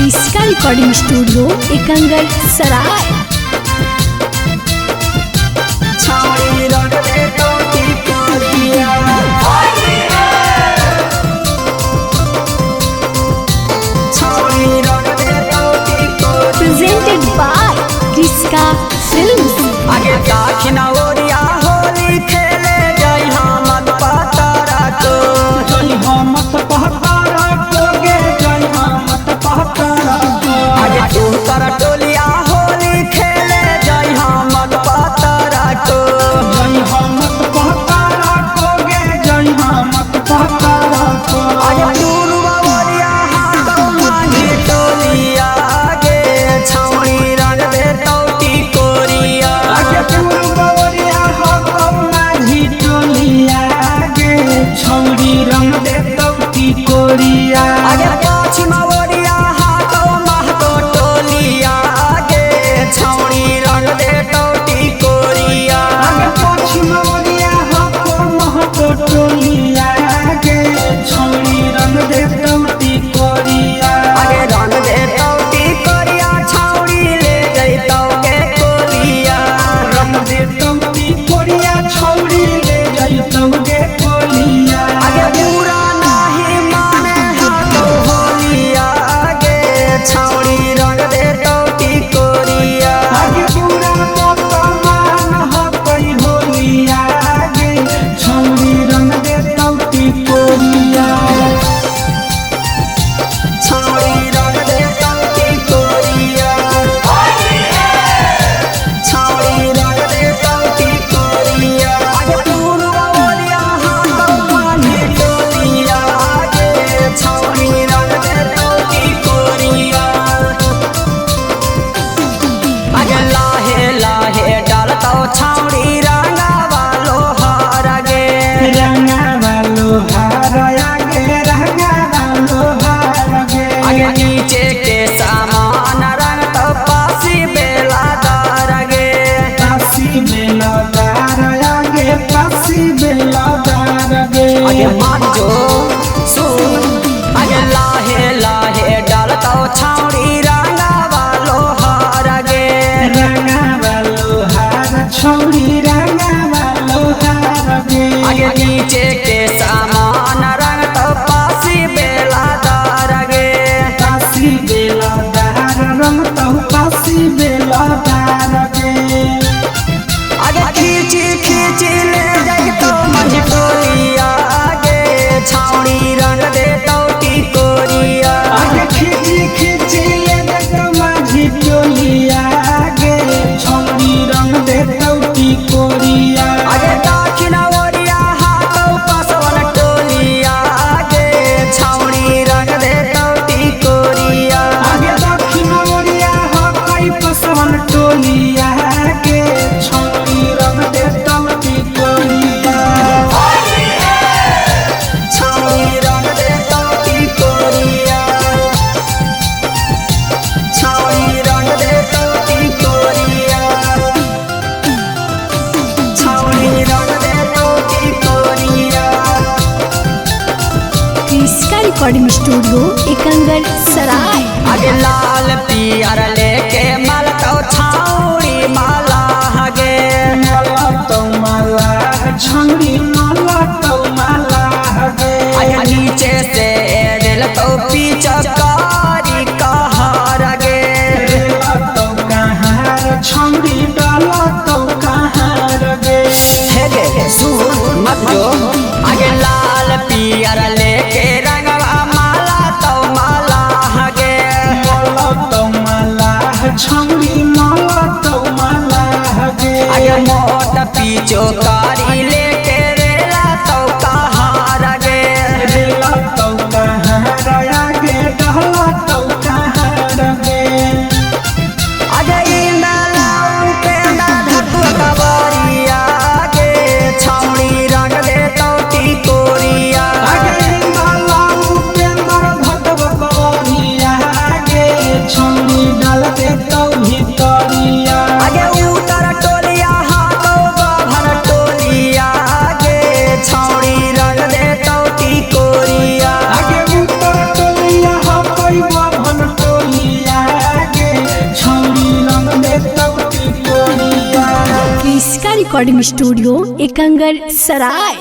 क्रिस्का recording studio एकंगल सराय। छौड़ी रंग दे टोटी कोरिया। छौड़ी रंग दे टोटी कोरिया। Presented by Kriska films. आगे दाखिना ओरिया होली खेले जाई हमत पातारा को। जय हमत पहतारा कोगे, जय हमत पहतारा को। आगे उत्तर टोलिया होली खेले जाई हमत पातारा को। जय हमत पहतारा कोगे, जय हमत पहतारा को। आगे पूर्व ओरिया हाथ मांगी टोलिया गे छौड़ी रंग दे टोटी कोरिया। आगे पूर्वरिया हो माझी टोलिया गे, छौरी रंग दे तौती कोरिया। आगे पश्चिम ओरिया हाथ महतो टोलिया गे छौड़ी रंग दे टोटी कोरिया। आगे पश्चिमरिया हो महतो टोलिया गे, छौरी रंग दे तौती कोरिया। आगे रंग दे टोटी कोरिया छौड़ी ले जैतौ के कोलिया। रंग दे तौती कोरिया, छौरी ले जैतौ गे कोलिया। आगे पूरा नाही माने हाथो होलिया गे छौड़ी रंग दे टोटी कोरिया। आगे पूरा मत मान हकै होलिया गे, छौरी रंग दे तौती कोरिया। छौड़ी रंग दे टोटी कोरिया। छौड़ी रंग दे टोटी कोरिया। आगे पूर्व ओरिया हाथो माने टोलिया गे छौड़ी रंग दे टोटी कोरिया। आगे लाहे लाहे डालतौ छौड़ी रंगावा लोहार गे। रंगावा लोहार आगे, रंगावा लोहार गे। आगे नीचे के सामान रंग तो पासी बेला दार गे। पासी बेलदार आगे, पासी बेलदार गे। आगे मान जो सुन। आगे लाहे लाहे डालतौ छौड़ी रंगावा लोहार गे। रंगावा लोहार छौरी, रंगावा लोहार गे। आगे नीचे के सामान रंग तो पासी बेला दार गे। पासी बेलदार रंग तो पासी बेलदार गे। आगे खींची खींची ले जैतौ मंझ टोलिया गे छौड़ी रंग दे टोटी कोरिया। आगे खींची खींची ले देखो माझी टोलिया गे, छौरी रंग दे तौती कोरिया। आगे दक्षिण ओरिया हाथौ पसवन टोलिया गे छौड़ी रंग दे टोटी कोरिया। आगे दक्षिण ओरिया हो कई पसवन टोलिया गे, छौरी रंग दे तौती कोरिया। छौड़ी रंग दे टोटी कोरिया। छौड़ी रंग दे टोटी कोरिया। छौड़ी रंग दे टोटी कोरिया। क्रिस्का रिकॉर्डिंग स्टूडियो एकंगल सराय। आगे लाल पियर लेके माल तो छौड़ी माला गे। माला तो माला छौरी, माला तो माला गे। आगे नीचे से दिल तो पिचकारी कहार गे। रेला तो कहार छौरी, डाला तो कहार गे। हे गे सुन मत जो। आगे लाल पियर लेके रंगवा माला तो माला गे। माला तो माला छौरी, माला तो माला गे। आगे मोट पिचकारी लेके रेला तो कहार गे। रेला तो कहार आगे, डाला तो कहार गे। आगे इंदलाऊ के धतु कबरिया गे छौड़ी रंग दे टोटी कोरिया। आगे माला उपेंद्र भटव कवरिया गे, छौरी डाल दे तो भितरिया। आगे उत्तर टोलिया हाथो बाभन टोलिया गे छौड़ी रंग दे टोटी कोरिया। आगे उत्तर टोलिया हो कोई बाभन टोलिया। रिकॉर्डिंग स्टूडियो एकंगल सराय।